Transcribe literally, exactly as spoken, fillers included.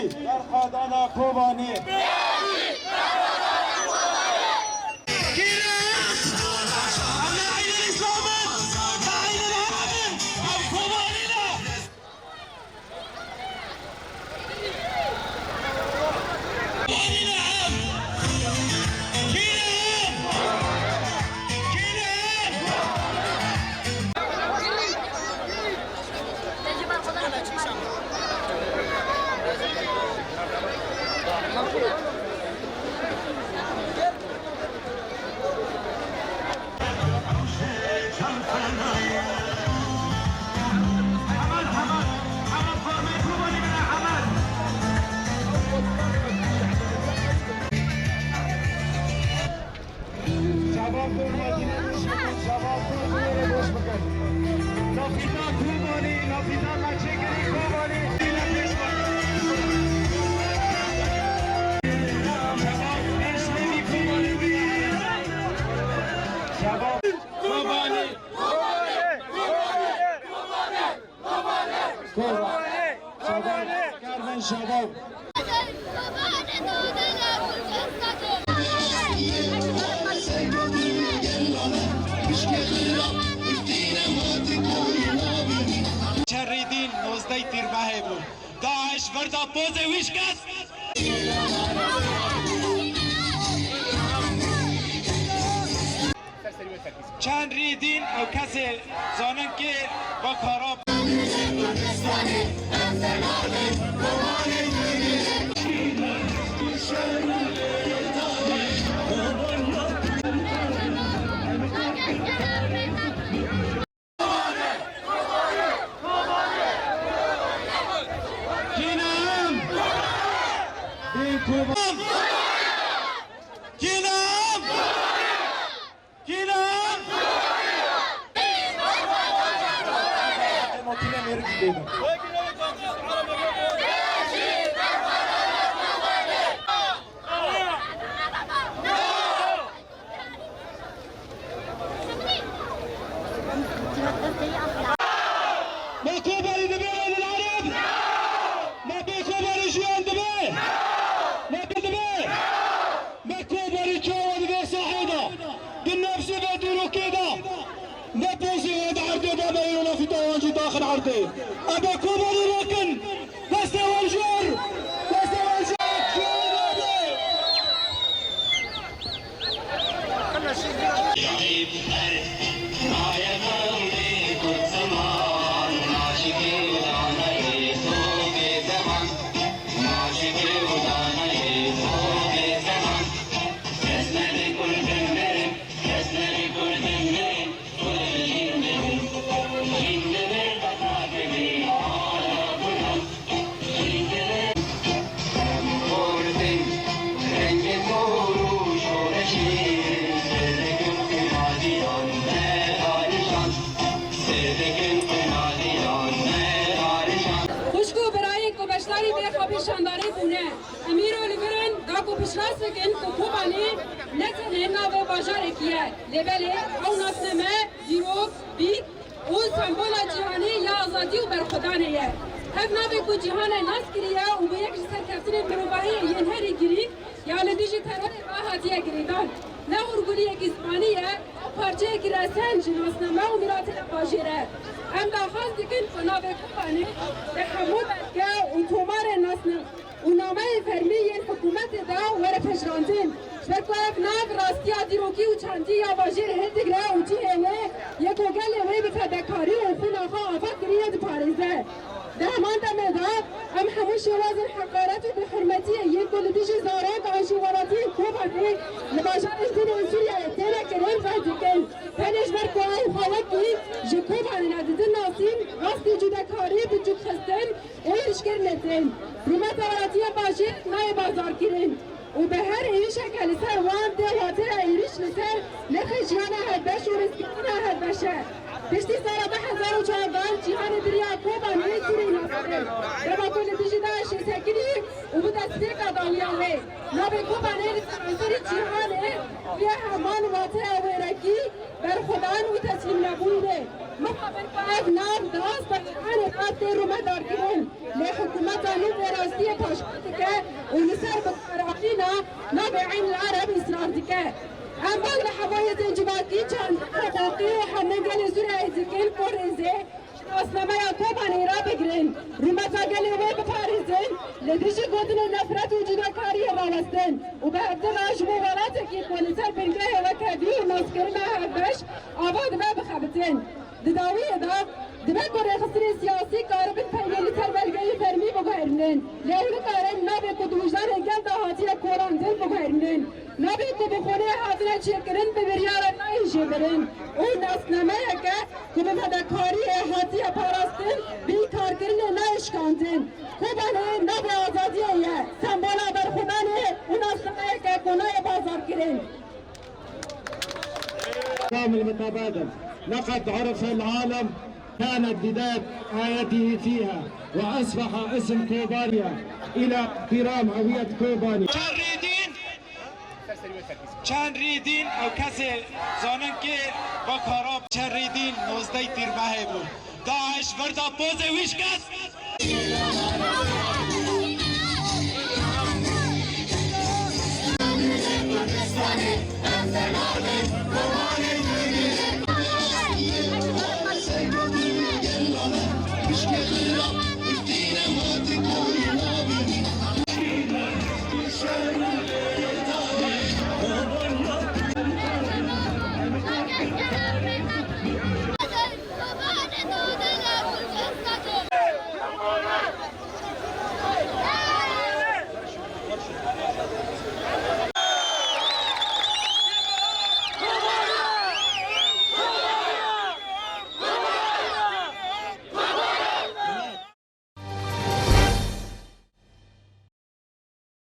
Berxwedana Kobanê. Şabab dur, Medîne boş bikin, şabab dur, bu yere boş bikin. Nafîta Kobanî, Nafîta Meçekirî Kobanî. Şabab Eşrefî Kobanî. Şabab Kobanî. Kobanê! Şabab! Kerben şabab! Şerîdîn nozdeh tîrmehê bû. DAIŞ virda pozê wî şikest. Çend rî dîn ew kesê zanin ki va xarab. Kînan! Bê Koban! Kînan! Kînan! Makîne mêrik dibêjin. Me Kobanî dibe Êdîl Ereb? Me bê Kobanî jiyan dibe? Me dibe? Me Kobanî çawa di vê sahê de, di nefsê vê dîrokê de, ne pozê wê di erdê de be, îro nafîta wan jî daxin erdê. Em bê Kobanî rakin. Destê wan jor! Destê wan jor! Xwişk û birayên ku beşdarî vê xapê şandarê bûne, em îro li vir in da ku piştrast bikin ku Kobanê ne tenê navê bajarekî ye, lê belê ew nasname, dîrok, bîk, û sembola cîhanî ya azadî û berxwedanê ye. Ev navê ku cîhanê nas kiriye û bi yek ji serkeftinên mirovahiyê yên herî girîng ya li dijî terorê ve hatiye girêdan, ne hûrguliyekî zimanî ye, ew parçeyekî resen ji nasname û mîratê bajêr e. Em daxwaz dikin ku navê Kobanê di hemû belge û tomarên nasna- û nameyên fermî yên hikûmetê de were pejirandin. Ji ber ku ev nav rastiya dîrokî û çandî ya bajêrê hildigre û cihê wê yê ku gelê wê bi fedekarî û xwîna xwe ava kiriye diparêze. Di heman demê de em hemû şêwazên heqaret û bêhurmetiyê yên ku li dijî zarok an jî welatiyên Kobanê li bajarên din ên Sûriyeyê têne kirin red dikin. Tenê ji ber ku ew xwe wekî ji Kobanê ne didin nasîn, rastî cudekarî bi cûk xistin, êrişkirinê tên. Rûmeta welatiyên bajêr nayê bazarkirin û bi her êrişeke li ser wan tê wateya êriş li ser nirxê jiyana hevbeş û rêzgirtina hevbeş e. Piştî sala du hezar û çardeh cîhanê biriya Kobanê Sûrî nas kir. Dema ku li dijî DAIŞê sekinî û bû destpêka dawiya wê. Navê Kobanê li seranserî cîhanê bûye heman wateya wêrekî, berxwedan û teslîmnebûnê. Mixabin ku ev nav di asta cîhanê de Tê rûmedar kirin, lê hikûmeta nû vê rastiyê paşxist dike û li ser bikaranîna navê Eyn el Ereb israr dike. Em bang li hemû hêzên civakî, çandên hiqûqî û hemû gelê Sûriyeyê dikin ku rêzê ji nasnameya Kobanê rabigirin, rûmeta gelê wê biparêzin, li dijî gotinên nefret û cudakariyê rawestin û bi hevdina ji bo welatekî ku li ser bingehê weke vî û naskirina hevbeş ava dibe bixebitin. Di dawiyê de, dibe ku rêxistinên siyasî karibin peynî li ser belgeyê fermî biguherînin, lê ew nikarin navê ku di wijdanê gel de hatiye korandin biguherînin. Navê ku bi xwedê hatine çêkirin bi biryara nayê jêbirin û nasnameyeke ku bi fedakariyê hatiye parastin bi înkarkirinê nayê şikandin. Kobanê navê azadiyê ye, sembola berxwedanê û nasnameyeke ku nayê bazarkirin. الاحترام المتبادل. لقد عرف العالم، كانت بداية حياته فيها، وأصبح اسم كوبانيا إلى احترام هوية كوباني. Çend rêdîn, çend rêdîn ew kesê zanin kê ve karab çend rêdîn nozdeh tîrmehê bû. DAIŞ vir da pozê wî şikest.